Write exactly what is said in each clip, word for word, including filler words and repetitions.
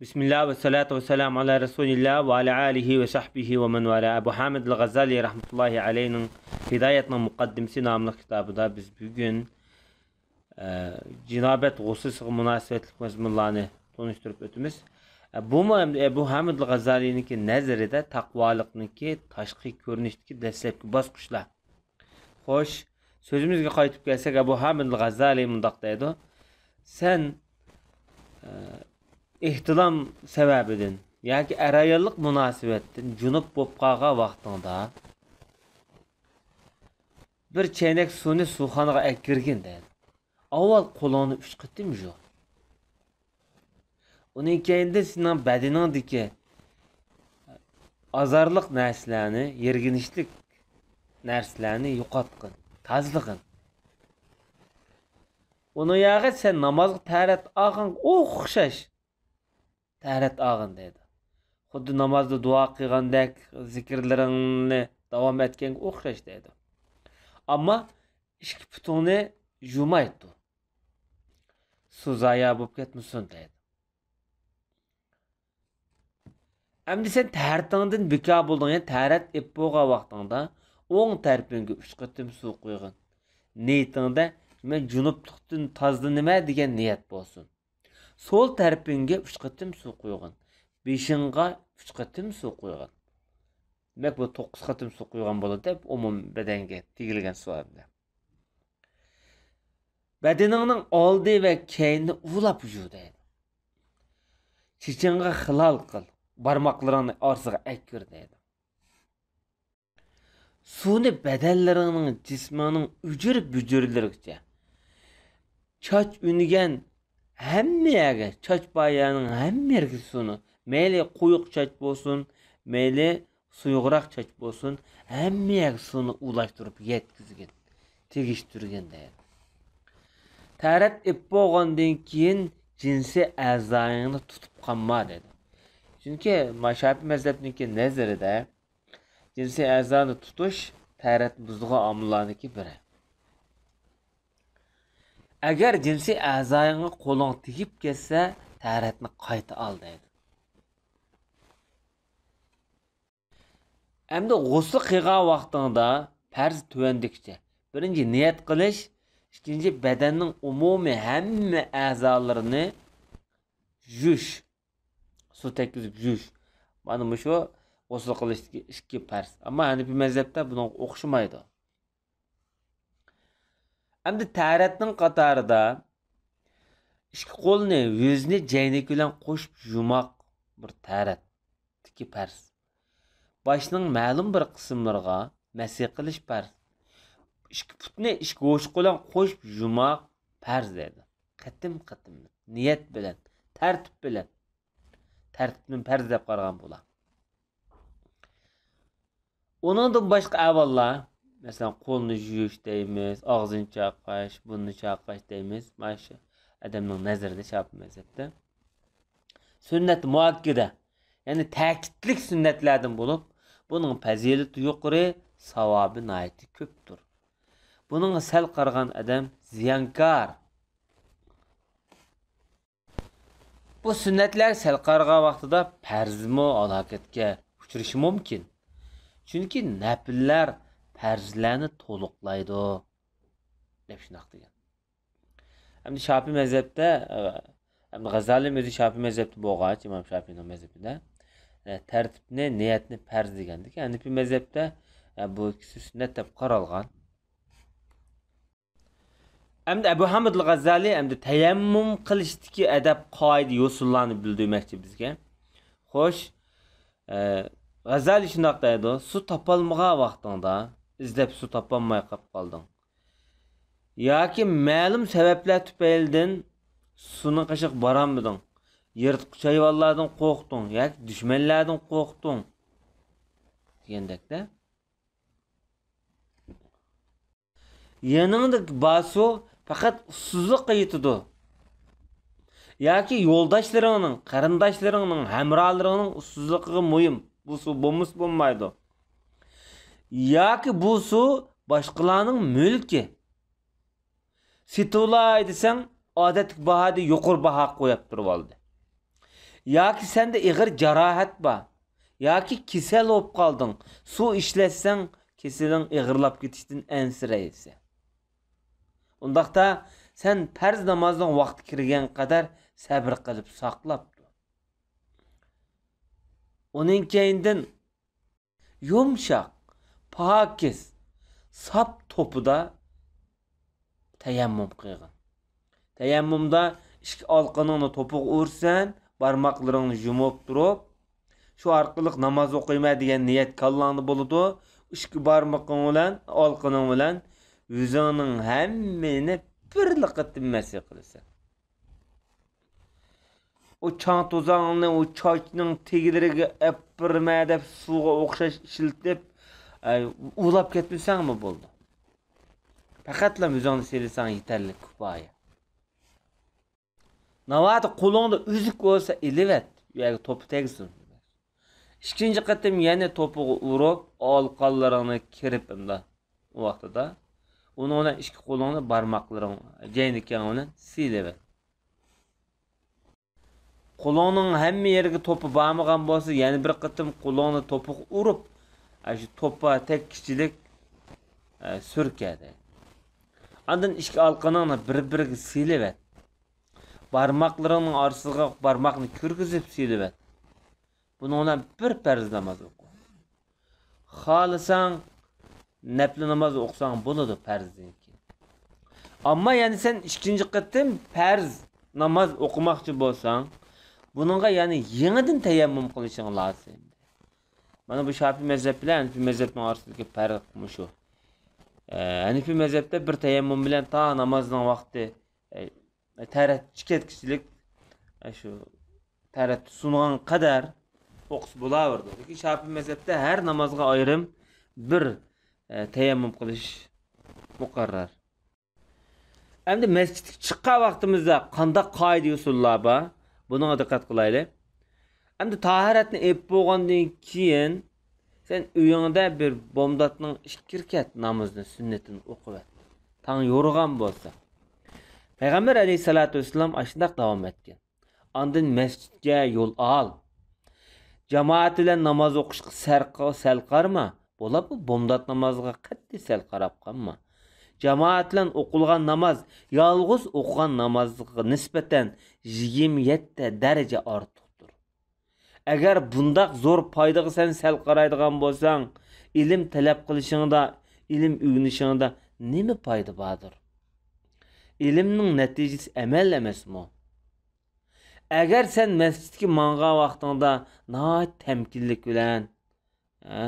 بىسمىللا ۋەسسالاتۇ ۋەسسالامۇ ئالا رەسۇلىللا ۋە ئالا ئالىھى ۋە سەھبىھى ۋە مەن ۋالا. ئەبۇ ھامىد ئەل غەززالى رەھمەتۇللاھى ئەلەيھىنىڭ ھىدايەتنىڭ مۇقەددىمىسى ناملىق كىتابىدا بىز بۈگۈن، ئە، جىنابەت غۇسلىسىغا مۇناسىۋەتلىك مەزمۇنلارنى تونۇشتۇرۇپ ئۆتىمىز. ئە، بۇمۇ ئەمدى ئەبۇ ھامىد ئەل غەززالىنىڭكى نەزىرىدە تەقۋالىقنىڭكى تاشقى كۆرۈنۈشتىكى دەسلەپكى باسقۇچلار. خوش، سۆزىمىزگە قايتىپ كەلسەك، ئەبۇ ھامىد غەززالى مۇنداق دەيدۇ: سەن، ئە، ئېھتىلام سەۋەبىدىن ياكى ئەر-ئاياللىق مۇناسىۋەتتىن جۇنۇپ بولۇپ قالغان ۋاقتىڭدا بىر چەينەك سۇنى سۇخانىغا ئەكىرگىن دەيدۇ. ئاۋۋال قولۇڭنى ئۈچ قېتىم يۇ. ئۇنىڭ كەينىدىن سېنىڭ بەدىنىڭدىكى ئازارلىق نەرسىلەرنى، يىرگىنچلىك نەرسىلەرنى يوقاتقىن، تازىلىغىن. ئۇنىڭ ياغى سەن نامازغا تەھارەت ئالغانغا ئوخشاش تەھارەت ئالغىن دەيدۇ. خۇددى نامازدا دۇئا قىلغاندەك زىكىرلىرىڭنى داۋام ئەتكەنگە ئوخشاش دەيدۇ. ئەمما ئىككى پۇتۇڭنى يۇمايتتۇ. سۇ زايا بولۇپ كەتمىسۇن دەيدۇ. ئەمدى سەن تەھارىتىڭدىن بىكار بولدۇڭ، يەنى تەھارەت ئېلىپ بولغان ۋاقتىڭدا ئوڭ تەرىپىڭگە ئۈچ قېتىم سۇ قۇيغىن. نىيىتىڭدە مەن جۇنۇپلۇقتىن تازىلىنىمەن دېگەن نىيەت بولسۇن. سول تەرىپىڭگە ئۈچ قېتىم سۇ قۇيغىن. بېشىڭغا ئۈچ قېتىم سۇ قۇيغىن. دېمەك، بۇ توققۇز قېتىم سۇ قۇيغان بولىدۇ، ئومۇم بەدەنگە تېگىلگەن سۇ ھەمدە. بەدىنىڭنىڭ ئالدى ۋە كەينىنى ئۇۋىلاپ يۇ دەيدۇ. چېچىڭغا خىلال قىل، بارماقلىرىڭنى ئارىسىغا ئەكىر دەيدۇ. سۇنى بەدەنلىرىڭنىڭ، جىسمىڭنىڭ ئۈجۈر-بۈجۈرلىرىگىچە، چاچ ئۈنگەن ھەممە يەرگە، چاچ بار يەرنىڭ ھەممە يەرگە سۇنى، مەيلى قويۇق چاچ بولسۇن، مەيلى سۇيۇقراق چاچ بولسۇن، ھەممە يەرگە سۇنى ئۇلاشتۇرۇپ يەتكۈزگىن، تېگىشتۈرگىن دەيدۇ. تەھارەت ئېلىپ بولغاندىن كېيىن جىنسىي ئەزايىڭنى تۇتۇپ قالما دەيدۇ. چۈنكى ما-، شاپىئى مەزھەپنىڭكى نەزىرىدە جىنسىي ئەزانى تۇتۇش تەھارەتنى بۇزىدىغان ئامىللارنىڭكى بىرى. ئەگەر جىنسىي ئەزايىڭغا قولۇڭ تېگىپ كەتسە، تەھارەتنى قايتا ئال دەيدۇ. ئەمدى غۇسۇل قىلغان ۋاقتىڭدا پەرز تۆۋەندىكىچە. بىرىنچى، نىيەت قىلىش. ئىككىنچى، بەدەننىڭ ئومۇمىي ھەممە ئەزالىرىنى يۇيۇش. سۇ تەگكۈزۈپ يۇيۇش. مانا مۇشۇ غۇسۇل قىلىشتىكى ئىككى پەرز. ئەمما ھەنىپىي مەزھەپتە بۇنىڭغا ئوخشىمايدۇ. ئەمدى تەھارەتنىڭ قاتارىدا ئىككى قولنى، يۈزنى جەينىكى بىلەن قوشۇپ يۇماق بىر تەھارەتتىكى پەرز. باشنىڭ مەلۇم بىر قىسىملىرىغا مەسىھ قىلىش پەرز. ئىككى پۇتنى ئىككى ھوشۇق بىلەن قوشۇپ يۇماق پەرز دەيدۇ. قېتىم-قېتىم، نىيەت بىلەن، تەرتىپ بىلەن. تەرتىپنى پەرز دەپ قارىغان بۇلار. ئۇنىڭدىن باشقا ئەھۋاللار، مەسىلەن، قولنى يۇيۇش دەيمىز، ئاغزىنى چايقاش، بۇرنىنى چايقاش دەيمىز. مانا شۇ ئادەمنىڭ نەزىرىدە شاپىئى مەزھەپتە سۈننەت مۇئەككىدە، يەنى تەكىتلىك سۈننەتلەردىن بولۇپ، بۇنىڭ پەزىلىتى يۇقىرى، ساۋابى ناھايىتى كۆپتۇر. بۇنىڭغا سەل قارىغان ئادەم زىيانكار. بۇ سۈننەتلەر سەل قارىغان ۋاقتىدا پەرزمۇ ھالاكەتكە ئۇچرىشى مۇمكىن. چۈنكى نەپىللەر پەرزلەرنى تولۇقلايدۇ، دەپ شۇنداق دېگەن. ئەمدى شاپىئى مەزھەپتە، ئە، ئەمدى غازالىم ئۆزى شاپىئى مەزھەپتە بولغاچ، ئىمام شاپىئىنىڭ مەزھىپىدە، ئە، تەرتىپنى، نىيەتنى پەرز دېگەندىكىن، ھەنىپىي مەزھەپتە، ئە، بۇ ئىككىسى سۈننەت دەپ قارالغان. ئەمدى ئەبۇ ھامىد غازالى ئەمدى تەيەممۇم قىلىشتىكى ئەدەپ، قائىدە، يوسۇنلارنى بىلدۈرمەكچى بىزگە. خوش، ئە، غازالى شۇنداق دەيدۇ، سۇ تاپالمىغان ۋاقتىڭدا، ئىزدەپ سۇ تاپالماي قاپ قالدىڭ. ياكى مەلۇم سەۋەبلەر تۈپەيلىدىن سۇنىڭ قېشىغا بارالمىدىڭ. يىرتقۇچ ھايۋانلاردىن قورقتۇڭ ياكى دۈشمەنلەردىن قورقتۇڭ دېگەندەكتە. يېنىڭدا بار سۇ پەقەت ئۇسسۇزلۇققا يېتىدۇ. ياكى يولداشلىرىڭنىڭ، قېرىنداشلىرىڭنىڭ، ھەمراھلىرىڭنىڭ ئۇسسۇزلۇقىغا مۇھىم. بۇ سۇ بولمىسا بولمايدۇ. ياكى بۇ سۇ باشقىلارنىڭ مۈلكى. سېتىۋالاي دېسەڭ، ئادەتتىكى باھادىن يۇقىرى باھا قويۇپ تۇرۇۋالدى. ياكى سەندە ئېغىر جاراھەت بار، ياكى كېسەل بولۇپ قالدىڭ، سۇ ئىشلەتسەڭ كېسىلىڭ ئېغىرلاپ كېتىشتىن ئەنسىرەيسەن. ئۇنداقتا سەن پەرز نامازنىڭ ۋاقتى كىرگەن قەدەر سەبرى قىلىپ ساقلاپ تۇر. ئۇنىڭ كەينىدىن يۇمشاق، پاكىز، ساپ توپىدا تەيەممۇم قىلغىن. تەيەممۇمدا ئىككى ئالىقىنىڭنى توپىغا ئۇرىسەن، بارماقلىرىڭنى يۇمۇپ تۇرۇپ، شۇ ئارقىلىق ناماز ئوقۇيمەن دېگەن نىيەت كاللاڭدا بولىدۇ. ئىككى بارمىقىڭ بىلەن، ئالىقىنىڭ بىلەن يۈزۈڭنىڭ ھەممىنى بىرلا قېتىم مەسح قىلىسەن. ئۇ چاڭ توزاڭنى ئۇ چاچنىڭ تېگىلىرىگە ئەپپىرىمە دەپ سۇغا ئوخشاش ئىشلىتىپ، ئە، ئۇۋىلاپ كەتمىسەڭمۇ بولىدۇ. پەقەتلا يۈزۈڭنى سېلىساڭ يېتەرلىك، كۇپايە. ناۋادا قولۇڭدا ئۈزۈك بولسا ئېلىۋەت، ئۇ يەرگە توپا تەگسۇن. ئىككىنچى قېتىم يەنە توپىغا ئۇرۇپ، ئالىقانلىرىڭنى كىرىپ ئەمدى ئۇ ۋاقتىدا ئۇنىڭ بىلەن ئىككى قولۇڭنى بارماقلىرىڭ، جەينىكىڭ بىلەن سىيلىۋەت. قولۇڭنىڭ ھەممە يېرىگە توپا بارمىغان بولسا، يەنە بىر قېتىم قولۇڭنى توپىغا ئۇرۇپ، ئاشۇ توپا تەگكۈچىلىك، ئە، سۈركە دەيدۇ. ئاندىن ئىككى ئالىقىنىڭنى بىر-بىرىگە سىيلىۋەت. بارماقلىرىڭنىڭ ئارىسىغا بارماقنى كىرگۈزۈپ سىيلىۋەت. بۇنىڭ بىلەن بىر پەرز ناماز ئوقۇ. خالىساڭ، نەپلى ناماز ئوقۇساڭ بولىدۇ پەرزدىن كېيىن. ئەمما يەنە سەن ئىككىنچى قېتىم پەرز ناماز ئوقۇماقچى بولساڭ، بۇنىڭغا يەنە يېڭىدىن تەيەممۇم قىلىشىڭ لازىم. مانا بۇ شاپىي مەزھەپ بىلەن ھەنىفىي مەزھەپنىڭ ئارىسىدىكى پەرق مۇشۇ. ئە، ھەنىفىي مەزھەپتە بىر تەيەممۇم بىلەن تا نامازنىڭ ۋاقتى، ئە، تەرەت چىقىۋەتكۈچىلىك، ئە، شۇ تەرەت سۇنغان قەدەر ئوقۇسا بولاۋېرىدۇ. لېكىن شاپىي مەزھەپتە ھەر نامازغا ئايرىم بىر، ئە، تەيەممۇم قىلىش مۇقەررەر. ئەمدى مەسچىتكە چىققان ۋاقتىمىزدا قانداق قائىدە-يوسۇنلار بار؟ بۇنىڭغا دىققەت قىلايلى. ئەمدى تاھارەتنى ئېلىپ بولغاندىن كېيىن، سەن ئۆيۈڭدە بىر بومداتنىڭ ئىككى رەكەت نامىزىنى سۈننىتىنى ئوقۇۋەت. تاڭ يورۇغان بولسا. پەيغەمبەر ئەلەيھىسسالاتۇ ۋەسسالام ئاشۇنداق داۋام ئەتكەن. ئاندىن مەسچىتكە يول ئال. جامائەت بىلەن ناماز ئوقۇشقا سەر-، سەل قارىما. بولۇپمۇ بومدات نامازىغا قەتئىي سەل قاراپ قالما. جامائەت بىلەن ئوقۇلغان ناماز يالغۇز ئوقۇغان نامازغا نىسبەتەن يىگىرمە يەتتە دەرىجە ئارتۇقتۇر. ئەگەر بۇنداق زور پايدىغا سەن سەل قارايدىغان بولساڭ، ئىلىم تەلەپ قىلىشىڭدا، ئىلىم ئۆگىنىشىڭدە نېمە پايدا باردۇر؟ ئىلىمنىڭ نەتىجىسى ئەمەل ئەمەسمۇ؟ ئەگەر سەن مەسچىتكە ماڭغان ۋاقتىڭدا ناھايىتى تەمكىنلىك بىلەن، ھە،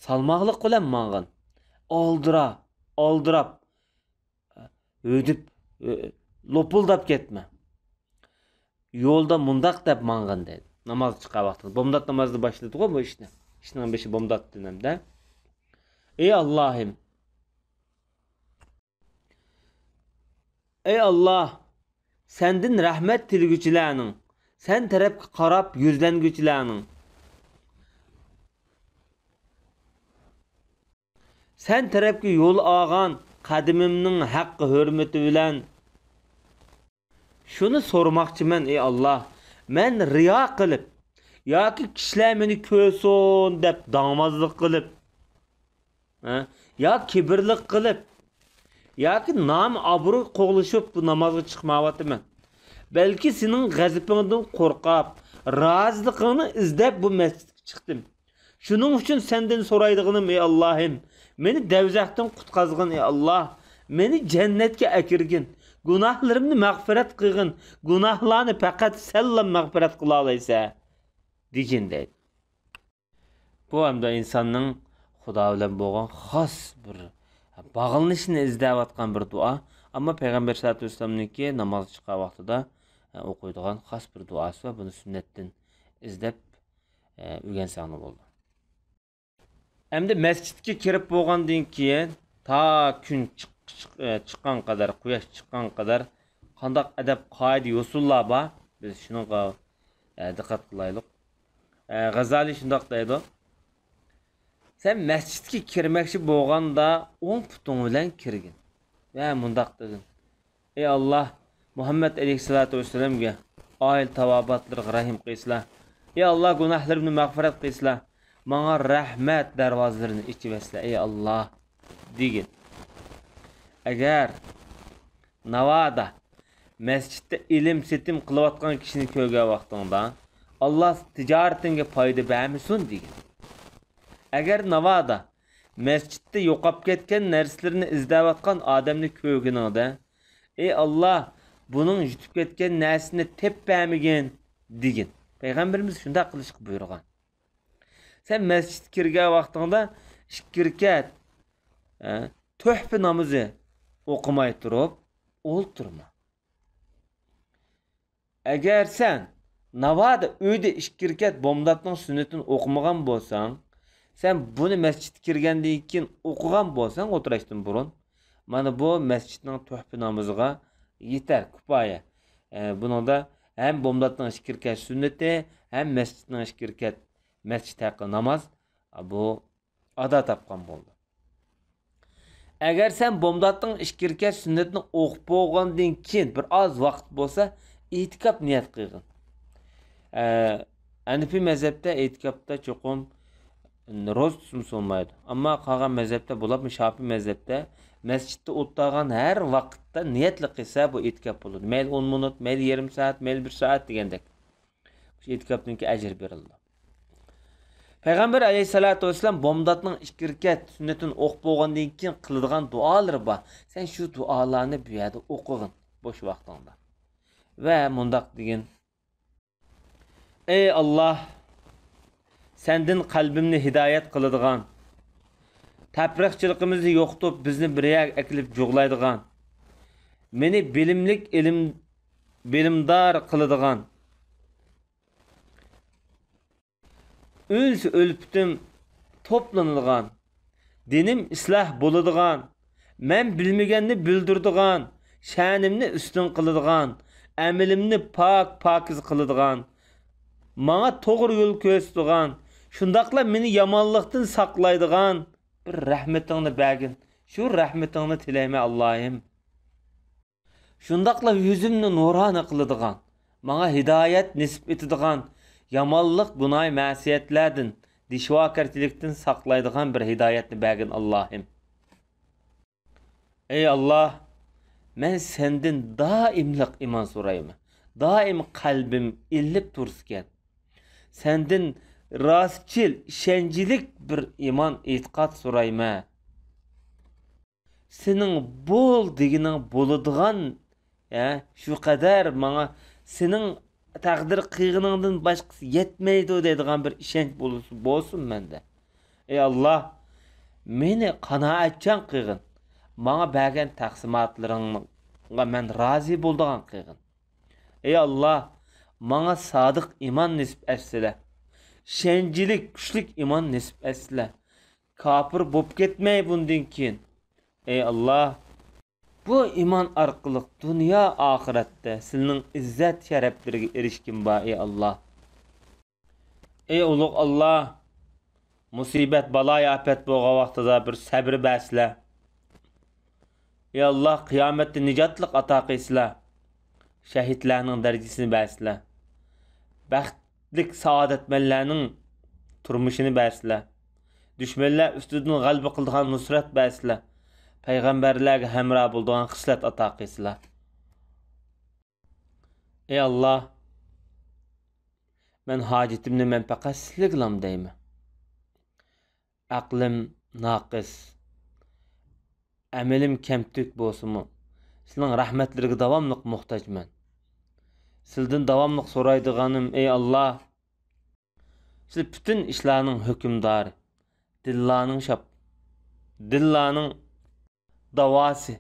سالماقلىق بىلەن ماڭغىن. ئالدىرا-، ئالدىراپ، ھۆدۈپ، ھۆ-، لوپۇلداپ كەتمە. يولدا مۇنداق دەپ ماڭغىن دەيدۇ. ناماز چىققان ۋاقتىدا. بومدات نامازدا باشلىدىغۇ بۇ ئىشنى. ئىشنىڭ بېشى بومداتتىن ھەمدە. ئەي ئاللاھىم! ئەي ئاللاھ! سەندىن رەھمەت تىلىگۈچىلەرنىڭ، سەن تەرەپكە قاراپ يۈزلەنگۈچىلەرنىڭ، سەن تەرەپكە يول ئالغان قەدىمىمنىڭ ھەققى ھۆرمىتى بىلەن شۇنى سورىماقچىمەن، ئەي ئاللاھ، مەن رىيا قىلىپ ياكى كىشىلەر مېنى كۆرسۇن دەپ داڭمازلىق قىلىپ، ھە؟ يا كىبىرلىك قىلىپ، ياكى نام-ئابرۇي قوغلىشىپ بۇ نامازغا چىقمايۋاتىمەن. بەلكى سېنىڭ غەزىپىڭدىن قورقۇپ، رازىلىقىڭنى ئىزدەپ بۇ مەسچىتكە چىقتىم. شۇنىڭ ئۈچۈن سەندىن سورايدىغىنىم، ئەي ئاللاھىم، مېنى دەۋزەختىن قۇتقازغىن، ئەي ئاللاھ، مېنى جەننەتكە ئەكىرگىن، گۇناھلىرىمنى مەغپىرەت قىلغىن، گۇناھلارنى پەقەت سەنلا مەغپىرەت قىلالايسەن، دېگىن دەيدۇ. بۇ ئەمدى ئىنساننىڭ خۇدا بىلەن بولغان خاس بىر باغلىنىشنى ئىزدەۋاتقان بىر دۇئا. ئەمما پەيغەمبەر سەللەللاھۇ ئەلەيھى ۋەسەللەمنىڭكى ناماز چىققان ۋاقتىدا، ئە، ئوقۇيدىغان خاس بىر دۇئاسى بار. بۇنى سۈننەتتىن ئىزدەپ، ئە، ئۆگەنسەڭلار بولىدۇ. ئەمدى مەسچىتكە كىرىپ بولغاندىن كېيىن، تا كۈن چىق-، چىق-، ئە، چىققان قەدەر، قۇياش چىققان قەدەر قانداق ئەدەپ، قائىدە، يوسۇنلار بار؟ بىز شۇنىڭغا، ئە، دىققەت قىلايلۇق. ئە، غازالىي شۇنداق دەيدۇ، سەن مەسچىتكە كىرمەكچى بولغاندا ئوڭ پۇتۇڭ بىلەن كىرگىن ۋە مۇنداق دېگىن: ئەي ئاللاھ، مۇھەممەد ئەلەيھىسسالاتۇ ۋەسسالامگە ئائىلە تاۋابىئاتلىرىغا رەھىم قىلسىلا. ئى ئاللا، گۇناھلىرىمنى مەغپىرەت قىلسىلا. ماڭا رەھمەت دەرۋازىلىرىنى ئېچىۋەتسىلە، ئى ئاللا، دېگىن. ئەگەر ناۋادا مەسچىتتە ئېلىم-سېتىم قىلىۋاتقان كىشىنى كۆرگەن ۋاقتىڭدا، «ئاللا تىجارىتىڭگە پايدا بەرمىسۇن» دېگىن. ئەگەر ناۋادا مەسچىتتە يوقاپ كەتكەن نەرسىلىرىنى ئىزدەۋاتقان ئادەمنى كۆرگىنىڭدە، «ئى ئاللا، بۇنىڭ يىتىپ كەتكەن نەرسىنى تېپىپ بەرمىگىن» دېگىن. پەيغەمبىرىمىز شۇنداق قىلىشقا بۇيرۇغان. سەن مەسچىتكە كىرگەن ۋاقتىڭدا ئىككى رەكەت، ئە، تۆھپە نامىزى ئوقۇماي تۇرۇپ ئولتۇرما. ئەگەر سەن ناۋادا ئۆيدە ئىككى رەكەت بومداتنىڭ سۈننىتىنى ئوقۇمىغان بولساڭ، سەن بۇنى مەسچىتكە كىرگەندىن كېيىن ئوقۇغان بولساڭ ئولتۇراشتىن بۇرۇن، مانا بۇ مەسچىتنىڭ تۆھپە نامىزىغا يېتەر، كۇپايە. ئە، بۇنىڭدا ھەم بومداتنىڭ ئىككى رەكەت سۈننىتى، ھەم مەسچىتنىڭ ئىككى رەكەت مەسچىت ھەققى ناماز، بۇ ئادا تاپقان بولدى. ئەگەر سەن بومداتنىڭ ئىككى رەكەت سۈننىتىنى ئوقۇپ بولغاندىن كېيىن بىر ئاز ۋاقىت بولسا، ئېتىكاپ نىيەت قىلغىن. ئە، ھەنىفىي مەزھەپتە ئېتىكاپتا چوقۇم روزا تۇتسىمۇ بولمايدۇ. ئەمما قالغان مەزھەپتە، بولۇپمۇ شاپىي مەزھەپتە مەسچىتتە ئولتۇرغان ھەر ۋاقىتتا نىيەتلىك قىلسا، بۇ ئېتىكاپ بولىدۇ. مەيلى ئون مىنۇت، مەيلى يېرىم سائەت، مەيلى بىر سائەت دېگەندەك. شۇ ئېتىكاپنىڭكى ئەجرى بېرىلىدۇ. پەيغەمبەر ئەلەيھىسسالاتۇ ۋەسسالام بومداتنىڭ ئىككى رەكەت سۈننىتىنى ئوقۇپ بولغاندىن كېيىن قىلىدىغان دۇئالىرى بار. سەن شۇ دۇئالارنى بۇ يەردە ئوقۇغىن، بوش ۋاقتىڭدا. ۋە مۇنداق دېگىن: «ئەي ئاللا، سەندىن قەلبىمنى ھىدايەت قىلىدىغان، تەپرىقىچىلىقىمىزنى يوقىتىپ، بىزنى بىر يەرگە ئەكېلىپ جۇغلايدىغان، مېنى بىلىملىك، ئىلىم، بىلىمدار قىلىدىغان، ئۈنس-ئۈلپىتىم توپلىنىدىغان، دىنىم ئىسلاھ بولىدىغان، مەن بىلمىگەننى بىلدۈرىدىغان، شەنىمنى ئۈستۈن قىلىدىغان، ئەمىلىمنى پاك-پاكىز قىلىدىغان، ماڭا توغرا يول كۆرسىتىدىغان، شۇنداقلا مېنى يامانلىقتىن ساقلايدىغان بىر رەھمىتىڭنى بەرگىن. شۇ رەھمىتىڭنى تىلەيمەن، ئاللاھىم.» شۇنداقلا يۈزۈمنى نۇرانە قىلىدىغان، ماڭا ھىدايەت نېسىپ ئېتىدىغان، يامانلىق، گۇناھ، مەسىيەتلەردىن، دىشۋاكارچىلىكتىن ساقلايدىغان بىر ھىدايەتنى بەرگىن، ئاللاھىم. ئەي ئاللا، مەن سەندىن دائىملىق ئىمان سورايمەن. دائىم قەلبىم ئىللىپ تۇرسىكەن. سەندىن راستچىل، ئىشەنچلىك بىر ئىمان، ئېتىقاد سورايمەن. سېنىڭ بول دېگىنىڭ بولىدىغان، ھە، شۇ قەدەر ماڭا سېنىڭ تەقدىر قىلغىنىڭدىن باشقىسى يەتمەيدۇ دەيدىغان بىر ئىشەنچ بولسۇن، بولسۇن مەندە. ئەي ئاللا، مېنى قانائەتچان قىلغىن. ماڭا بەرگەن تەقسىماتلىرىڭغا مەن رازى بولىدىغان قىلغىن. ئەي ئاللا، ماڭا سادىق ئىمان نېسىپ ئەتسىلە. ئىشەنچلىك، كۈچلۈك ئىمان نېسىپ ئەتسىلە. كاپىر بوپ كەتمەي بۇندىن كېيىن. ئەي ئاللا، بۇ ئىمان ئارقىلىق دۇنيا ئاخىرەتتە سىلىنىڭ ئىززەت شەرەپلىرىگە ئېرىشكىن بار، ئەي ئاللا. ئەي ئۇلۇغ ئاللا، مۇسىبەت، بالايىئاپەت بولغان ۋاقتىدا بىر سەبرى بەرسىلە. ئەي ئاللا، قىيامەتتە نىجاتلىق ئاتا قىلسىلە. شەھىدلەرنىڭ دەرىجىسىنى بەرسىلە. بەختلىك سائادەتمەنلەرنىڭ تۇرمۇشىنى بەرسىلە. دۈشمەنلەر ئۈستىدىن غەلىبە قىلىدىغان نۇسرەت بەرسىلە. پەيغەمبەرلەرگە ھەمراھ بولىدىغان خىسلەت ئاتا قىلسىلە. ئەي ئاللا، مەن ھاجىتىمنى مەن پەقەت سىلىگىلا دەيمەن. ئەقلىم ناقىس، ئەمىلىم كەمتۈك بولسىمۇ، سىلىنىڭ رەھمەتلىرىگە داۋاملىق موھتاجمەن. سىلىدىن داۋاملىق سورايدىغىنىم، ئەي ئاللا، سىز پۈتۈن ئىشلارنىڭ ھۆكۈمدارى، دىللارنىڭ شاپ-، دىللارنىڭ داۋاسى.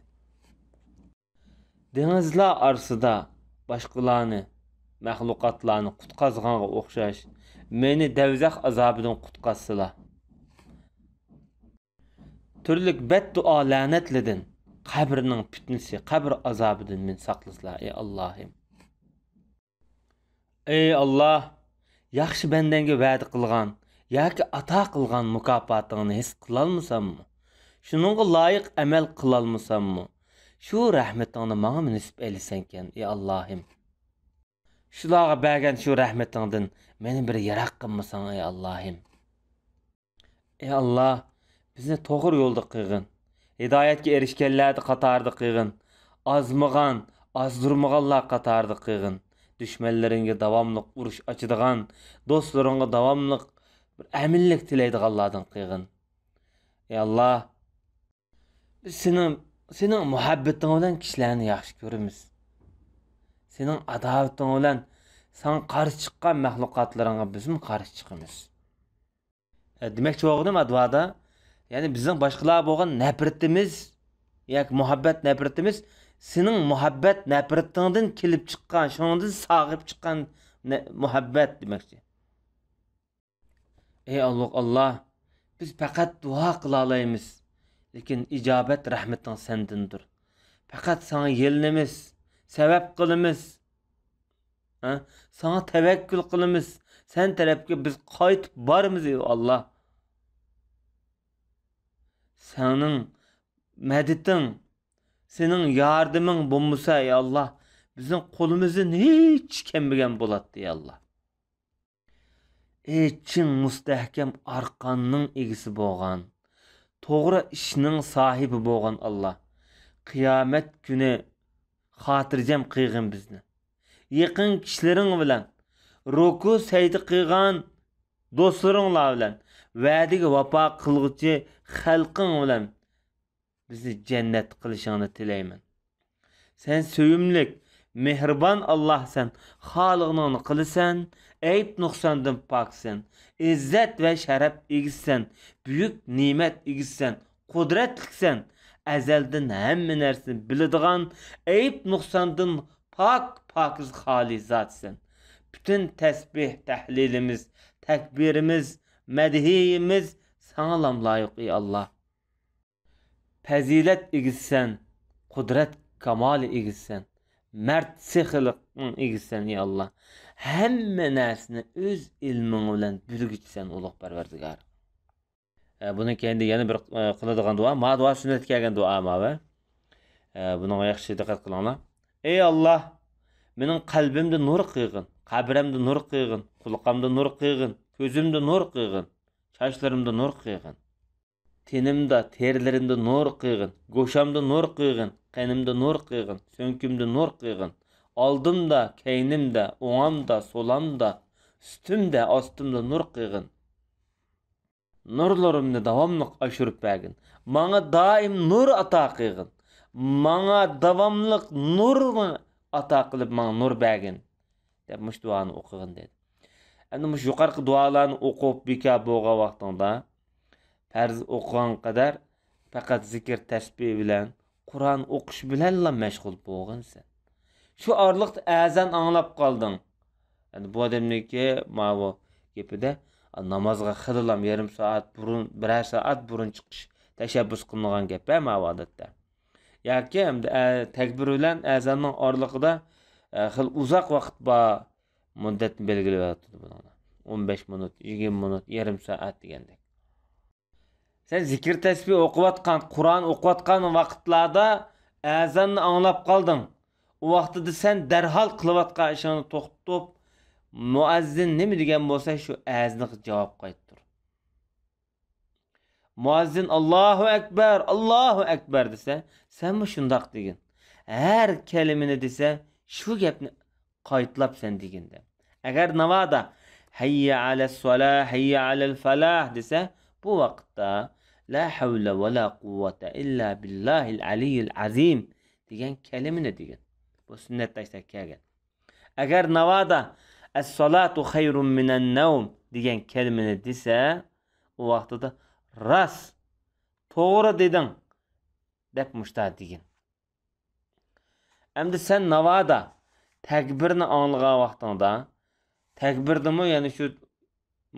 دېڭىزلار ئارىسىدا باشقىلارنى، مەخلۇقاتلارنى قۇتقازغانغا ئوخشاش، مېنى دەۋزەخ ئازابىدىن قۇتقازسىلا. تۈرلۈك بەتدۇئا، لەنەتلىدىن، قەبرىنىڭ پىتنىسى، قەبرە ئازابىدىن مېنى ساقلىسىلا، ئەي ئاللاھىم. ئەي ئاللا، ياخشى بەندەڭگە ۋەدە قىلغان ياكى ئاتا قىلغان مۇكاپاتىڭنى ھېس قىلالمىساممۇ، شۇنىڭغا لايىق ئەمەل قىلالمىساممۇ، شۇ رەھمىتىڭنى ماڭىمۇ نېسىپ ئەيلىسەنكەن، ئەي ئاللاھىم. شۇلارغا بەرگەن شۇ رەھمىتىڭدىن مېنى بىر يىراق قىلمىساڭ، ئەي ئاللاھىم. ئەي ئاللا، بىزنى توغرا يولدا قىلغىن. ھىدايەتكە ئېرىشكەنلەر قاتارىدا قىلغىن. ئازمىغان، ئازدۇرمىغانلار قاتارىدا قىلغىن. دۈشمەنلىرىڭگە داۋاملىق ئۇرۇش ئاچىدىغان، دوستلىرىڭغا داۋاملىق بىر ئەمىنلىك تىلەيدىغانلاردىن قىلغىن. ئەي ئاللا، بىز سېنىڭ، سېنىڭ مۇھەببىتىڭ بىلەن كىشىلەرنى ياخشى كۆرىمىز. سېنىڭ ئاداۋىتىڭ بىلەن ساڭا قارشى چىققان مەخلۇقاتلىرىڭغا بىزمۇ قارشى چىقىمىز. ئە، دېمەكچى بولغىنىم ئەدۋادا، يەنى بىزنىڭ باشقىلارغا بولغان نەپرىتىمىز ياكى مۇھەببەت نەپرىتىمىز سېنىڭ مۇھەببەت نەپرىتىڭدىن كېلىپ چىققان، شۇنىڭدىن ساغىپ چىققان نە-، مۇھەببەت دېمەكچى. ئەي ئۇلۇغ ئاللا، بىز پەقەت دۇئا قىلالايمىز، لېكىن ئىجابەت رەھمىتىڭ سەندىندۇر. پەقەت ساڭا يېلىنىمىز، سەۋەب قىلىمىز. ھە؟ ساڭا تەۋەككۈل قىلىمىز. سەن تەرەپكە بىز قايتىپ بارىمىز، ئەي ئاللا. سېنىڭ مەدىتىڭ، سېنىڭ ياردىمىڭ بولمىسا، ئەي ئاللا، بىزنىڭ قولىمىزدىن ھېچ كەلمىگەن بولاتتى، ئەي ئاللا. ئېي چىڭ مۇستەھكەم ئارقاننىڭ ئىگىسى بولغان، توغرا ئىشنىڭ ساھىبى بولغان ئاللا، قىيامەت كۈنى خاتىرجەم قىلغىن بىزنى. يېقىن كىشىلىرىڭ بىلەن، رۇكۇ سەجدە قىلغان دوستلىرىڭلار بىلەن، ۋەدىگە ۋاپا قىلغۇچى خەلقىڭ بىلەن بىزنى جەننەتتە قىلىشىڭنى تىلەيمەن. سەن سۆيۈملۈك، مېھرىبان ئاللاھسەن، خالىغىنىڭنى قىلىسەن، ئەيىب نۇقساندىن پاكسەن، ئىززەت ۋە شەرەپ ئىگىسىسەن، بۈيۈك نېمەت ئىگىسىسەن، قۇدرەتلىكسەن، ئەزەلدىن ھەممە نەرسىنى بىلىدىغان، ئەيىب نۇقساندىن پاك، پاكىز، خالىي زاتسەن. پۈتۈن تەسبىھ، تەھلىلىمىز، تەكبىرىمىز، مەدھىيىمىز ساڭىلام لايىق، ئى ئاللا. پەزىلەت ئىگىسىسەن، قۇدرەت كامالى ئىگىسىسەن، مەرد سېخىيلىقنىڭ ئىگىسىسەن، ئى ئاللا. ھەممە نەرسىنى ئۆز ئىلمىڭ بىلەن بىلگۈچىسەن، ئۇلۇغ پەرۋەردىگار. ئە، بۇنىڭ كەينىدە يەنە بىر، ئە، قىلىدىغان دۇئا. ما دۇئا سۈننەتكە كەلگەن دۇئا ماۋۇ. ئە، بۇنىڭغا ياخشى دىققەت قىلىڭلار. ئەي ئاللا، مېنىڭ قەلبىمدە نۇر قىلغىن، قەبرەمدە نۇر قىلغىن، قۇلىقىمدا نۇر قىلغىن، كۆزۈمدە نۇر قىلغىن، چاچلىرىمدا نۇر قىلغىن. تېنىمدا، تېرىلىرىمدا نۇر قىلغىن، گوشامدا نۇر قىلغىن، قېنىمدا نۇر قىلغىن، سۆڭىكىمدە نۇر قىلغىن، ئالدىمدا، كەينىمدە، ئوڭامدا، سولامدا، ئۈستۈمدە، ئاستىمدا نۇر قىلغىن. نۇرلىرىمنى داۋاملىق ئاشۇرۇپ بەرگىن. ماڭا دائىم نۇر ئاتا قىلغىن. ماڭا داۋاملىق نۇرنى ئاتا قىلىپ، ماڭا نۇر بەرگىن. دەپ مۇشۇ دۇئانى ئوقۇغىن دېدى. ئەمدى مۇشۇ يۇقىرىقى دۇئالارنى ئوقۇپ بىكار بولغان ۋاقتىڭدا، پەرز ئوقۇغان قەدەر پەقەت زىكىر تەسبىھ بىلەن، قۇرئان ئوقۇش بىلەنلا مەشغۇل بولغىنسەن. شۇ ئارىلىقتا ئەزان ئاڭلاپ قالدىڭ. ئەمدى بۇ ئادەمنىڭكى ماۋۇ گېپىدە، نامازغا خېلىلام يېرىم سائەت بۇرۇن، بىرەر سائەت بۇرۇن چىقىش تەشەببۇس قىلىنغان گەپ، ھە، ماۋۇ ئادەتتە. ياكى ئەمدى، ئە، تەكبىر بىلەن ئەزاننىڭ ئارىلىقىدا، ئە، خېلى ئۇزاق ۋاقىت بار مۇددەتنى بەلگىلەۋاتىدۇ بۇنىڭدا. ئون بەش مىنۇت، يىگىرمە مىنۇت، يېرىم سائەت دېگەندەك. سەن زىكىر تەسبىھ ئوقۇۋاتقان، قۇرئان ئوقۇۋاتقان ۋاقىتلاردا ئەزاننى ئاڭلاپ قالدىڭ. ئۇ ۋاقتىدا سەن دەرھال قىلىۋاتقان ئىشىڭنى توختىتىپ، مۇئەززىن نېمە دېگەن بولسا، شۇ ئەزانغا جاۋاب قايتۇر. مۇئەززىن «ئاللاھۇ ئەكبەر، ئاللاھۇ ئەكبەر» دېسە، سەنمۇ شۇنداق دېگىن. ھەر كەلىمىنى دېسە، شۇ گەپنى قايتىلاپ سەن دېگىن دە. ئەگەر ناۋادا «ھەييە ئەلەسسالا، ھەييە ئەلەلفالاھ» دېسە، بۇ ۋاقىتتا «لا ھەۋلە ۋە لا قۇۋۋەتە ئىللا بىللاھىل ئەلىييىل ئەزىم» دېگەن كەلىمىنى دېگىن. بۇ سۈننەت ھەدىستە كەلگەن. ئەگەر ناۋادا «ئەسسالاتۇ خەيرۇم مىنەن نەۋم» دېگەن كەلىمىنى دېسە، ئۇ ۋاقتىدا «راست، توغرا دېدىڭ» دەپ مۇشتا دېگىن. ئەمدى سەن ناۋادا تەكبىرنى ئاڭلىغان ۋاقتىڭدا، تەكبىردىمۇ يەنە شۇ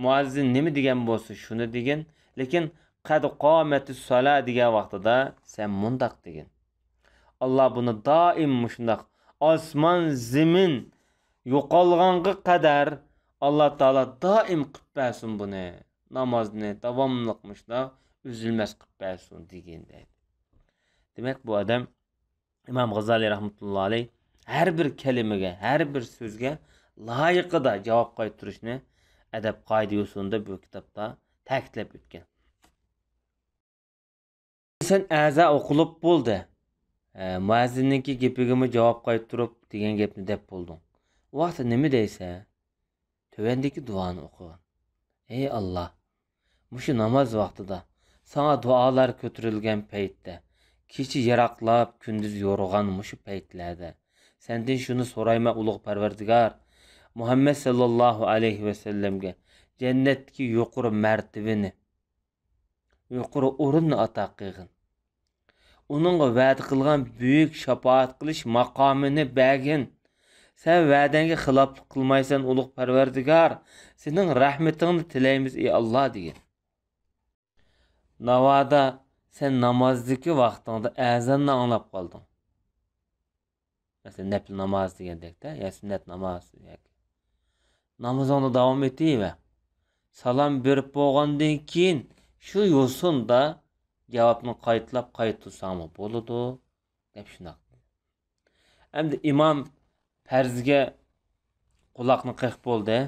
مۇئەززىن نېمە دېگەن بولسا، شۇنى دېگىن. لېكىن «قەد قامەتىس سالا» دېگەن ۋاقتىدا سەن مۇنداق دېگىن: «ئاللا بۇنى دائىم مۇشۇنداق ئاسمان، زېمىن يوقالغانغا قەدەر ئاللا تائالا دائىم قىلىپ بەرسۇن بۇنى. نامازنى داۋاملىق مۇشۇنداق ئۈزۈلمەس قىلىپ بەرسۇن» دېگىن دەيدۇ. دېمەك، بۇ ئادەم ئىمام غازالىي رەھمەتۇللا ئەلەيھ ھەر بىر كەلىمىگە، ھەر بىر سۆزگە لايىقىدا جاۋاب قايتۇرۇشنى ئەدەپ قائىدە يوسۇنىدا بۇ كىتابتا تەكىتلەپ ئۆتكەن. سەن ئەزا ئوقۇلۇپ بولدى. ئە، مۇئەززىننىڭكى گېپىگىمۇ جاۋاب قايتۇرۇپ دېگەن گەپنى دەپ بولدۇڭ. ئۇ ۋاقىتتا نېمە دەيسەن؟ تۆۋەندىكى دۇئانى ئوقۇغىن. ئەي ئاللا، مۇشۇ ناماز ۋاقتىدا، ساڭا دۇئالار كۆتۈرۈلگەن پەيتتە، كېچە يىراقلاپ، كۈندۈز يورۇغان مۇشۇ پەيتلەردە، سەندىن شۇنى سورايمەن، ئۇلۇغ پەرۋەردىگار، مۇھەممەد ساللاللاھۇ ئەلەيھى ۋەسەللەمگە جەننەتتىكى يۇقىرى مەرتىۋىنى، يۇقىرى ئورۇننى ئاتا قىلغىن. ئۇنىڭغا ۋەدە قىلغان بۈيۈك شاپائەت قىلىش ماقامىنى بەرگىن. سەن ۋەدەڭگە خىلاپلىق قىلمايسەن، ئۇلۇغ پەرۋەردىگار. سېنىڭ رەھمىتىڭنى تىلەيمىز، ئى ئاللا، دېگىن. ناۋادا سەن نامازدىكى ۋاقتىڭدا ئەزاننى ئاڭلاپ قالدىڭ. مەسىلەن، نەپلى ناماز دېگەندەكتە، يا سۈننەت ناماز ياكى. نامىزىڭدا داۋام ئېتىۋەر. سالام بېرىپ بولغاندىن كېيىن شۇ يوسۇندا جاۋابنى قايتىلاپ قايتۇرساڭمۇ بولىدۇ، دەپ شۇنداق. ئەمدى ئىمام پەرزگە قۇلاقنى قېقىپ بولدى،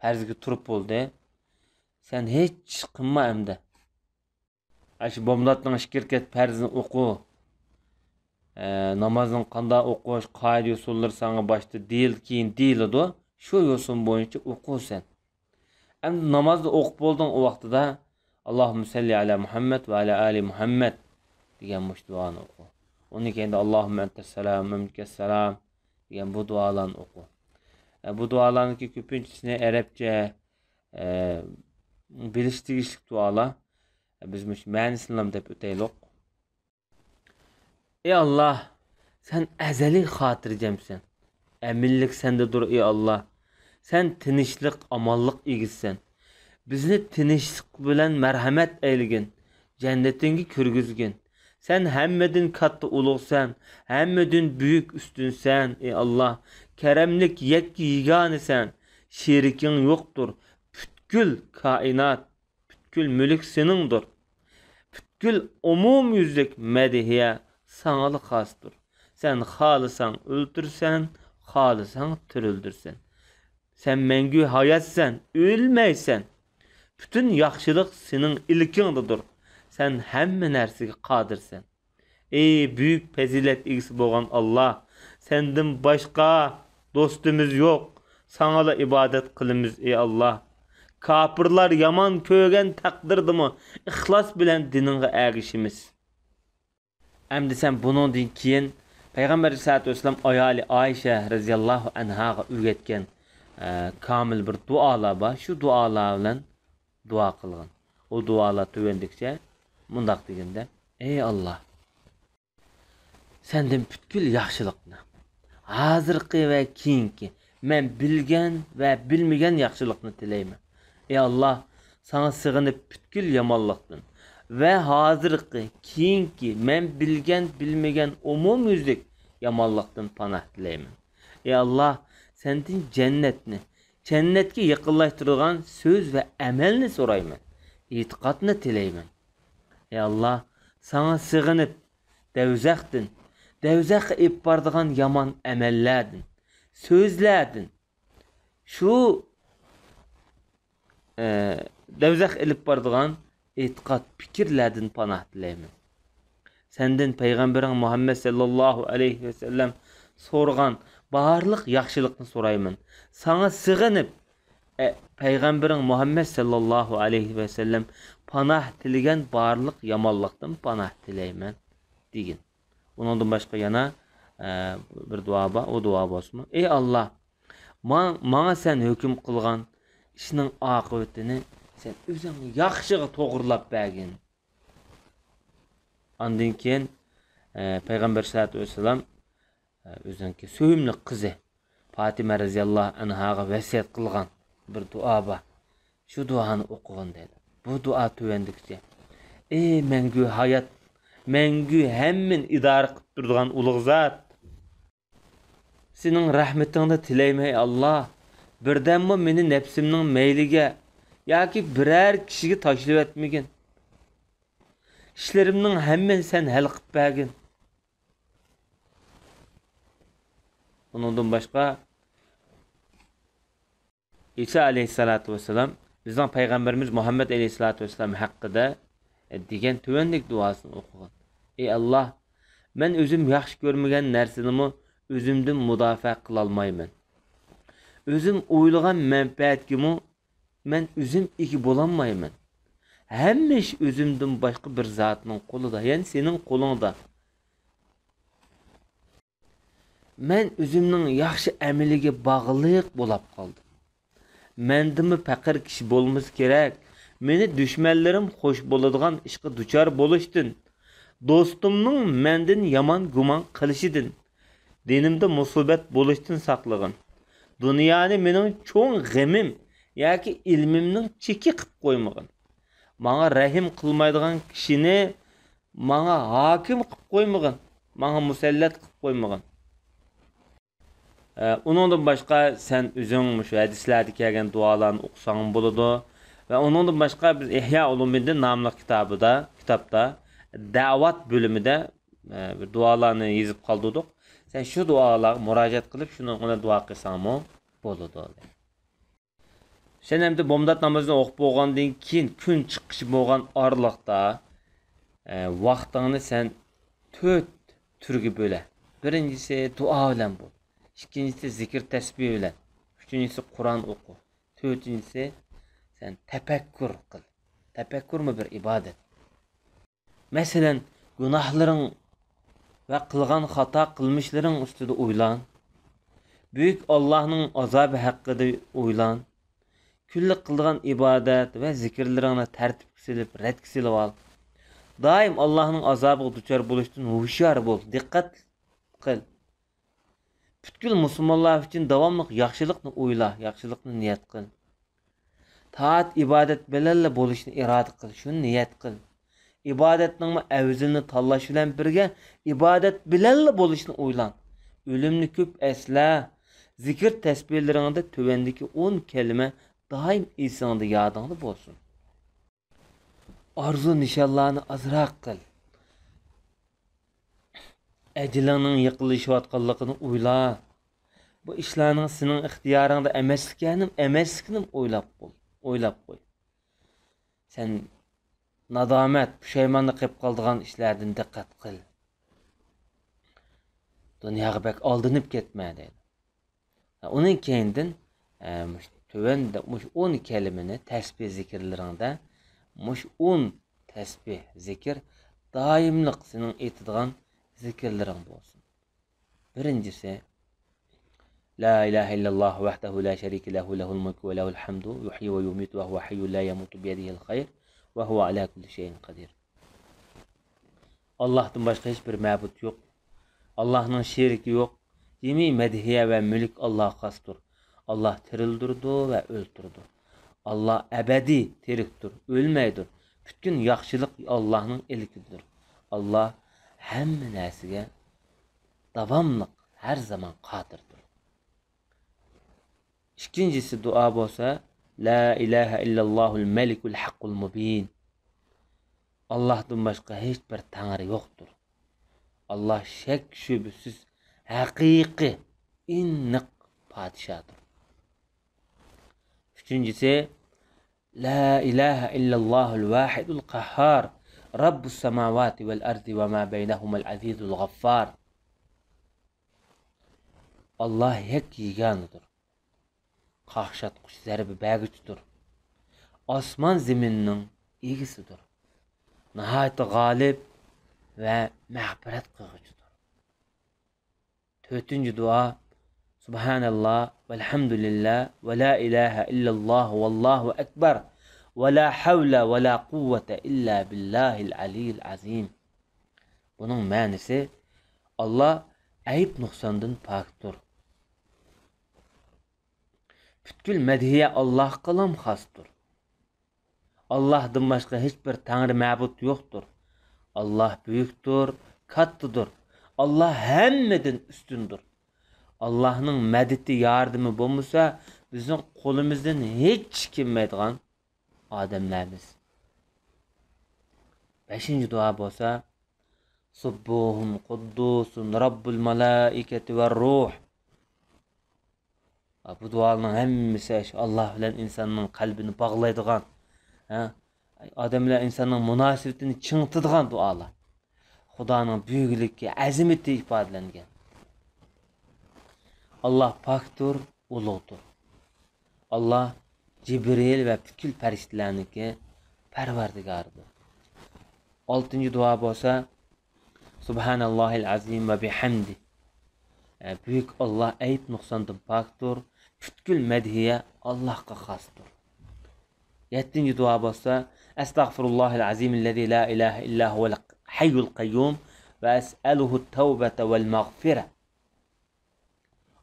پەرزگە تۇرۇپ بولدى. سەن ھېچ قىلما ئەمدى. ئاشۇ بامداتنىڭ ئىككى رەكەت پەرزىنى ئوقۇ. ئە، نامازنىڭ قانداق ئوقۇش، قائىدە-يوسۇنلىرى ساڭا باشتا دېيىل-، كېيىن دېيىلىدۇ. شۇ يوسۇن بويىچە ئوقۇ سەن. ئەمدى نامازنى ئوقۇپ بولدۇڭ، ئۇ ۋاقتىدا «ئاللاھۇممە سەللى ئەلا مۇھەممەد ۋە ئەلا ئالى مۇھەممەد» دېگەن مۇشۇ دۇئانى ئوقۇ. ئۇنىڭ كەينىدە «ئاللاھۇممە ئەنتەسسالام ۋە مىنكەسسالام» دېگەن بۇ دۇئالارنى ئوقۇ. ئە، بۇ دۇئالارنىڭكى كۆپىنچىسىنى ئەرەبچە، ئە، بىلىش تېگىشلىك دۇئالار. بىز مۇشۇ مەنىسىنىلا دەپ ئۆتەيلۇق. ئى ئاللا، سەن ئەزەلىي خاتىرجەمسەن. ئەمىنلىك سەندىدۇر، ئى ئاللا. سەن تىنچلىق، ئامانلىق ئىگىسىسەن. بىزنى تىنچلىق بىلەن مەرھەمەت ئەيلىگىن. جەننىتىڭگە كىرگۈزگىن. سەن ھەممىدىن كاتتا ئۇلۇغسەن. ھەممىدىن بۈيۈك ئۈستۈنسەن، ئى ئاللا. كەرەملىك يەككە يېگانىسەن. شېرىكىڭ يوقتۇر. پۈتكۈل كائىنات، پۈتكۈل مۈلۈك سېنىڭدۇر. پۈتكۈل ئومۇميۈزلۈك مەدھىيە ساڭىلا خاستۇر. سەن خالىساڭ ئۆلتۈرىسەن، خالىساڭ تىرىلدۈرىسەن. سەن مەڭگۈ ھاياتسەن، ئۆلمەيسەن. پۈتۈن ياخشىلىق سېنىڭ ئىلكىڭدىدۇر. سەن ھەممە نەرسىگە قادىرسەن. ئى بۈيۈك پەزىلەت ئىگىسى بولغان ئاللا، سەندىن باشقا دوستىمىز يوق، ساڭىلا ئىبادەت قىلىمىز، ئى ئاللا. كاپىرلار يامان كۆرگەن تەقدىردىمۇ ئىخلاس بىلەن دىنىڭغا ئەگىشىمىز. ئەمدى سەن بۇنىڭدىن كېيىن پەيغەمبەر ئەلەيھىسسالاتۇ ۋەسسالام ئايالى ئائىشە رەزىياللاھۇ ئەنھاغا ئۆگەتكەن، ئە، كامىل بىر دۇئالار بار. شۇ دۇئالار بىلەن دۇئا قىلغىن. ئۇ دۇئالار تۆۋەندىكىچە مۇنداق دېگەندە: ئەي ئاللا، سەندىن پۈتكۈل ياخشىلىقنى، ھازىرقى ۋە كېيىنكى مەن بىلگەن ۋە بىلمىگەن ياخشىلىقنى تىلەيمەن. ئەي ئاللا، ساڭا سېغىنىپ پۈتكۈل يامانلىقتىن ۋە ھازىرقى، كېيىنكى مەن بىلگەن، بىلمىگەن ئومۇميۈزلۈك يامانلىقتىن پاناھ تىلەيمەن. ئەي ئاللا، سەندىن جەننەتنى، جەننەتكە يېقىنلاشتۇرىدىغان سۆز ۋە ئەمەلنى سورايمەن، ئېتىقادنى تىلەيمەن. ئەي ئاللا، ساڭا سېغىنىپ، دەۋزەختىن، دەۋزەخكە ئېلىپ بارىدىغان يامان ئەمەللەردىن، سۆزلەردىن، شۇ، ئە، دەۋزەخ ئېلىپ بارىدىغان ئېتىقاد، پىكىرلەردىن پاناھ تىلەيمەن. سەندىن پەيغەمبىرىڭ مۇھەممەد سەللەللاھۇ ئەلەيھى ۋەسەللەم سورىغان بارلىق ياخشىلىقنى سورايمەن. ساڭا سېغىنىپ، ئە، پەيغەمبىرىڭ مۇھەممەد سەللەللاھۇ ئەلەيھى ۋەسەللەم پاناھ تىلىگەن بارلىق يامانلىقتىن پاناھ تىلەيمەن، دېگىن. ئۇنىڭدىن باشقا يەنە، ئە، بىر دۇئا بار. ئۇ دۇئا بولسىمۇ: ئەي ئاللا، ما-، ماڭا سەن ھۆكۈم قىلغان ئىشنىڭ ئاقىۋىتىنى سەن ئۆزۈڭ ياخشىغا توغرىلاپ بەرگىن. ئاندىن كېيىن، ئە، پەيغەمبەر سەللەللاھۇ ئەلەيھى ۋەسەللەم، ئە، ئۆزىنىڭكى سۆيۈملۈك قىزى پاتىمە رەزىياللاھۇ ئەنھاغا ۋەسىيەت قىلغان بىر دۇئا بار. شۇ دۇئانى ئوقۇغىن دەيدۇ. بۇ دۇئا تۆۋەندىكىچە: ئى مەڭگۈ ھايات، مەڭگۈ ھەممىنى ئىدارە قىلىپ تۇرىدىغان ئۇلۇغ زات، سېنىڭ رەھمىتىڭنى تىلەيمەن، ئەي ئاللا. بىردەممۇ مېنى نەپسىمنىڭ مەيلىگە ياكى بىرەر كىشىگە تاشلىۋەتمىگىن. ئىشلىرىمنىڭ ھەممىنى سەن ھەل قىلىپ بەرگىن. ئۇنىڭدىن باشقا، ئىسا ئەلەيھىسسالاتۇ ۋەسسالام بىزنىڭ پەيغەمبىرىمىز مۇھەممەد ئەلەيھىسسالاتۇ ۋەسسالام ھەققىدە، ئە، دېگەن تۆۋەندىكى دۇئاسىنى ئوقۇغان. ئى ئاللاھ، مەن ئۆزۈم ياخشى كۆرمىگەن نەرسىنىمۇ ئۆزۈمدىن مۇداپىئە قىلالمايمەن. ئۆزۈم ئويلىغان مەنپەئەتكىمۇ مەن ئۆزۈم ئىگە بولالمايمەن. ھەممە ئىش ئۆزۈمدىن باشقا بىر زاتنىڭ قولىدا، يەنى سېنىڭ قولۇڭدا. مەن ئۆزۈمنىڭ ياخشى ئەمىلىگە باغلىق بولاپ قالدىم. مەندىنمۇ پەقىر كىشى بولمىسا كېرەك، مېنى دۈشمەنلىرىم خوش بولىدىغان ئىشقا دۇچار بولۇشتىن، دوستۇمنىڭ مەندىن يامان گۇمان قىلىشىدىن، دىنىمدا مۇسىبەت بولۇشتىن ساقلىغىن. دۇنيانى مېنىڭ چوڭ غېمىم ياكى ئىلمىمنىڭ چېكى قىپ قويمىغىن. ماڭا رەھىم قىلمايدىغان كىشىنى ماڭا ھاكىم قىپ قويمىغىن، ماڭا مۇسەللەت قىپ قويمىغىن. ئە، ئۇنىڭدىن باشقا سەن ئۆزۈڭ مۇشۇ ھەدىسلەردە كەلگەن دۇئالارنى ئوقۇساڭ بولىدۇ. ۋە ئۇنىڭدىن باشقا بىز ئىھيا ئۇلۇمىددىن ناملىق كىتابىدا، كىتابتا دەۋات بۆلۈمىدە، ئە، بىر دۇئالارنى يېزىپ قالدۇردۇق. سەن شۇ دۇئالارغا مۇراجىئەت قىلىپ، شۇنىڭ بىلەن دۇئا قىلساڭمۇ بولىدۇ. سەن ئەمدى بامدات نامىزىنى ئوقۇپ بولغاندىن كېيىن، كۈن چىققىچە بولغان ئارىلىقتا، ئە، ۋاقتىڭنى سەن تۆت تۈرگە بۆلە. بىرىنچىسى دۇئا بىلەن بول. ئىككىنچىسى زىكىر تەسبىھ بىلەن. ئۈچىنچىسى قۇرئان ئوقۇ. تۆتىنچىسى سەن تەپەككۇر قىل. تەپەككۇرمۇ بىر ئىبادەت. مەسىلەن، گۇناھلىرىڭ ۋە قىلغان خاتا قىلمىشلىرىڭ ئۈستىدە ئويلان. بۈيۈك ئاللاھنىڭ ئازابى ھەققىدە ئويلان. كۈنلۈك قىلىدىغان ئىبادەت ۋە زىكىرلىرىڭنى تەرتىپكە سېلىپ، رەتكە سېلىۋال. دائىم ئاللاھنىڭ ئازابىغا دۇچار بولۇشتىن ھوشيار بول، دىققەت قىل. پۈتكۈل مۇسۇلمانلار ئۈچۈن داۋاملىق ياخشىلىقنى ئويلا، ياخشىلىقنى نىيەت قىل. تائەت ئىبادەت بىلەنلا بولۇشنى ئىرادە قىل، شۇنى نىيەت قىل. ئىبادەتنىڭمۇ ئەۋزىلىنى تاللاش بىلەن بىرگە، ئىبادەت بىلەنلا بولۇشنى ئويلاڭ. ئۆلۈمنى كۆپ ئەسلە. زىكىر تەسبىھلىرىڭدە تۆۋەندىكى ئون كەلىمە دائىم ئېسىڭدە، يادىڭدا بولسۇن. ئارزۇ نىشانلارنى ئازراق قىل. ئەجىلىڭنىڭ يېقىنلىشىۋاتقانلىقىنى ئويلا. بۇ ئىشلارنىڭ سېنىڭ ئىختىيارىڭدا ئەمەسلىكىنى، ئەمەسلىكىنى ئويلاپ قوي، ئويلاپ قوي. سەن نادامەت، پۇشايماندا قېلىپ قالىدىغان ئىشلاردىن دىققەت قىل. دۇنياغا بەك ئالدىنىپ كەتمە، دەيدۇ. ئۇنىڭ كەينىدىن، ئە، مۇشۇ تۆۋەندە مۇشۇ ئون كەلىمىنى تەسبىھ زىكىرلىرىڭدە، مۇشۇ ئون تەسبىھ زىكىر دائىملىق سېنىڭ ئېيتىدىغان زىكىرلىرىڭ بولسۇن. بىرىنچىسى، لا ئىلاھە ئىللاللاھ ۋەھدەھۇ لا شەرىكە لەھۇ، لەھۇل مۇلكۇ ۋە لەھۇل ھەمدۇ، يۇھيى ۋە يۇمىتۇ ۋە ھۇۋە ھەييۇن لا يەمۇتۇ، بىيەدىھىل خەير ۋە ھۇۋە ئەلا كۇللى شەيئىن قەدىر. ئاللاھتىن باشقا ھېچ بىر مەبۇد يوق. ئاللاھنىڭ شېرىكى يوق. جىمى مەدھىيە ۋە مۈلۈك ئاللاھقا خاستۇر. ئاللاھ تىرىلدۈرىدۇ ۋە ئۆلتۈرىدۇ. ئاللاھ ئەبەدىي تىرىكتۇر، ئۆلمەيدۇ. پۈتكۈل ياخشىلىق ئاللاھنىڭ ئىلكىدىدۇر. ئاللاھ ھەممە نەرسىگە داۋاملىق، ھەر زامان قادىردۇر. ئىككىنچىسى دۇئا بولسا، لا ئىلاھە ئىللاللاھۇل مەلىكۇل ھەققۇل مۇبىن. ئاللاھتىن باشقا ھېچ بىر تەڭرى يوقتۇر. ئاللاھ شەك شۈبھىسىز ھەقىقىي، ئېنىق پادىشاھدۇر. ئۈچىنچىسى، لا ئىلاھە ئىللاللاھۇل ۋاھىدۇل قەھھار، رەببۇس سەماۋاتى ۋەل ئەرزى ۋە ما بەينەھۇمەل ئەزىزۇل غەففار. ئاللاھ يەككە يېگانىدۇر. قاقشاتقۇچ، زەربە بەرگۈچىدۇر. ئاسمان زېمىننىڭ ئىگىسىدۇر. ناھايىتى غالىب ۋە مەغپىرەت قىلغۇچىدۇر. تۆتىنچى دۇئا، سۇبھانەللاھ ۋەلھەمدۇلىللاھ ۋە لا ئىلاھە ئىللاللاھ ۋەللاھۇ ئەكبەر ۋە لا ھەۋلە ۋە لا قۇۋۋەتە ئىللا بىللاھىل ئەلىييىل ئەزىم. بۇنىڭ مەنىسى، ئاللاھ ئەيىب نۇقساندىن پاكتۇر. پۈتكۈل مەدھىيە ئاللاھقىلام خاستۇر. ئاللاھتىن باشقا ھېچ بىر تەڭرى مەبۇد يوقتۇر. ئاللاھ بۈيۈكتۇر، كاتتىدۇر. ئاللاھ ھەممىدىن ئۈستۈندۇر. ئاللاھنىڭ مەدىتى، ياردىمى بولمىسا، بىزنىڭ قولىمىزدىن ھېچ ئىش كەلمەيدىغان ئادەملەرمىز. بەشىنچى دۇئا بولسا، سۇببۇھۇن قۇددۇسۇن رەببۇل مەلائىكەتى ۋە روھ. بۇ دۇئالارنىڭ ھەممىسى شۇ ئاللا بىلەن ئىنساننىڭ قەلبىنى باغلايدىغان، ھە؟ ئادەم بىلەن ئىنساننىڭ مۇناسىۋىتىنى چىڭىتىدىغان دۇئالار. خۇدانىڭ بۈيۈكلۈكى، ئەزىمىتى ئىپادىلەنگەن. ئاللا پاكتۇر، ئۇلۇغدۇر. ئاللا جىبرىل ۋە پۈتكۈل پەرىشتىلەرنىڭكى پەرۋەردىگارىدۇر. ئالتىنچى دۇئا بولسا، سۇبھاناللاھىل ئەزىم ۋە بىھەمدى. بۈيۈك ئاللا ئەيىب نۇقساندىن پاكتۇر، پۈتكۈل مەدھىيە ئاللاغا خاستۇر. يەتتىنچى دۇئا بولسا، ئەستەغفىرۇللاھىل ئەزىمىللەزى لا ئىلاھە ئىللا ھۇۋەل ھەييۇل قەييۇم ۋە ئەسئەلۇھۇت تەۋبەتە ۋەل مەغفىرە.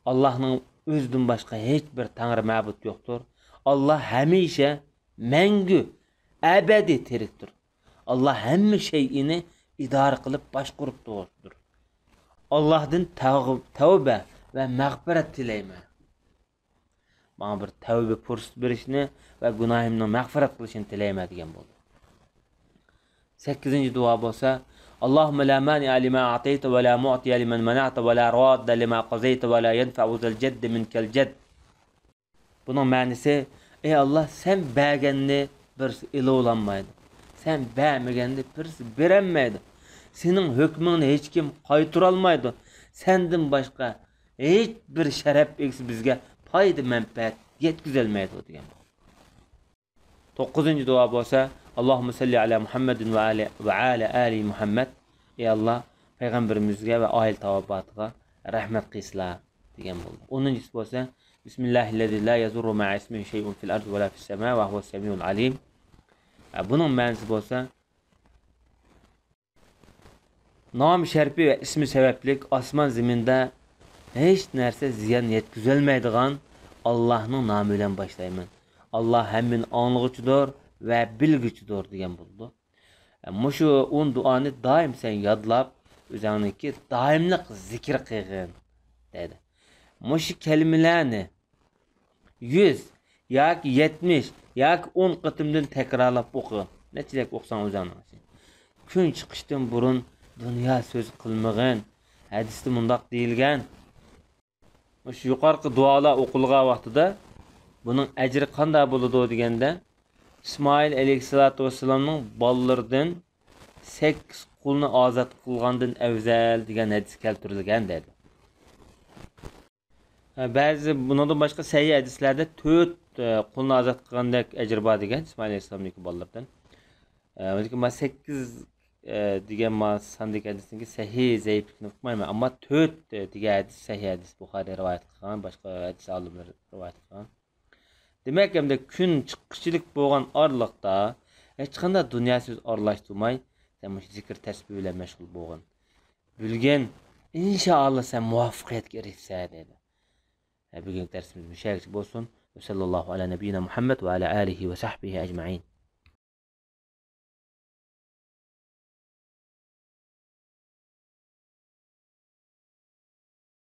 ئاللاھنىڭ ئۆزىدىن باشقا ھېچ بىر تەڭرى مەبۇد يوقتۇر. ئاللاھ ھەمىشە، مەڭگۈ، ئەبەدىي تىرىكتۇر. ئاللاھ ھەممە شەيئىنى ئىدارە قىلىپ باشقۇرۇپ تۇرۇپتۇر. ئاللاھدىن تەغ-، تەۋبە ۋە مەغپىرەت تىلەيمەن. ماڭا بىر تەۋبە پۇرسىتى بېرىشنى ۋە گۇناھىمنىڭ مەغپىرەت قىلىشىنى تىلەيمەن دېگەن بولدى. سەككىزىنچى دۇئا بولسا، اللهم لا مانع لما أعطيت ولا معطي لمن منعت ولا راد لما قضيت ولا ينفع ذا الجد منك الجد. بۇنىڭ مەنىسى، ئەي ئاللا، سەن بەرگەننى بىرسى ئېلىۋالالمايدۇ. سەن بەرمىگەننى بىرسى بېرەلمەيدۇ. سېنىڭ ھۆكمۈڭنى ھېچكىم قايتۇرالمايدۇ. سەندىن باشقا ھېچ بىر شەرەپ ئىگىسى بىزگە پايدا، مەنپەئەت يەتكۈزەلمەيدۇ دېگەن. توققۇزىنچى دۇئا بولسا، اللهم صل على محمد وعلى، وعلى آل محمد. ئەي ئاللا، پەيغەمبىرىمىزگە ۋە ئائىلە تاۋابىئاتىغا رەھمەت قىلسىلا دېگەن بولدى. ئونىنچىسى بولسا، بسم الله الذي لا يضر مع اسمه شيء في الأرض ولا في السماء وهو السميع العليم. بۇنىڭ مەنىسى بولسا، نامى شەرىپى ۋە ئىسمى سەۋەبلىك ئاسمان زېمىندا ھېچ نەرسە زىيان يەتكۈزەلمەيدىغان ئاللاھنىڭ نامى بىلەن باشلايمەن. ئاللاھ ھەممىنى ئاڭلىغۇچىدۇر ۋە بىلگۈچىدۇر دېگەن بولىدۇ. مۇشۇ ئون دۇئانى دائىم سەن يادلاپ، ئۆزۈڭنىڭكى دائىملىق زىكىر قىلغىن، دەيدۇ. مۇشۇ كەلىمىلەرنى يۈز ياكى يەتمىش ياكى ئون قېتىمدىن تەكرارلاپ ئوقۇ. نەچچىلەك ئوقۇساڭ ئۆزۈڭنىڭ ئۈچۈن. كۈن چىقىشتىن بۇرۇن دۇنيا سۆزى قىلمىغىن. ھەدىستە مۇنداق دېيىلگەن. مۇشۇ يۇقىرىقى دۇئالار ئوقۇلغان ۋاقتىدا بۇنىڭ ئەجرى قانداق بولىدۇ دېگەندە، ئىسمائىل ئەلەيھىسسالاتۇ ۋەسسالامنىڭ بالىلىرىدىن سەككىز قۇلنى ئازاد قىلغاندىن ئەۋزەل دېگەن ھەدىس كەلتۈرۈلگەن دەيدۇ. بەزى بۇنىڭدىن باشقا سەھىھ ھەدىسلەردە تۆت، ئە، قۇلنى ئازاد قىلغاندەك ئەجرى بار دېگەن ئىسمائىل ئەلەيھىسسالامنىڭكى بالىلىرىدىن. ئە، لېكىن مانا سەككىز، ئە، دېگەن مانا ساندىكى ھەدىسنىڭكى سەھىھ زەئىپلىكىنى ئۇقمايمەن. ئەمما تۆت، ئە، دېگەن ھەدىس سەھىھ ھەدىس، بۇخارىي رىۋايەت قىلغان، باشقا ھەدىس ئالىملىرى رىۋايەت قىلغان. دېمەك، ئەمدى كۈن چىققۇچىلىك بولغان ئارىلىقتا ھېچقانداق دۇنيا سۆز ئارىلاشتۇرماي، سەن مۇشۇ زىكىر تەسبىھ بىلەن مەشغۇل بولغىن. بۈگۈن، ئىنشائاللا، سەن مۇۋەپپەقىيەتكە ئېرىشىسەن، دەيدۇ. ھە، بۈگۈنكى دەرسىمىز مۇشۇ يەرگىچە بولسۇن. ۋەسەللاللاھۇ ئەلا نەبىييىنا مۇھەممەد ۋە ئەلا ئالىھى ۋە سەھبىھى ئەجمەئىن.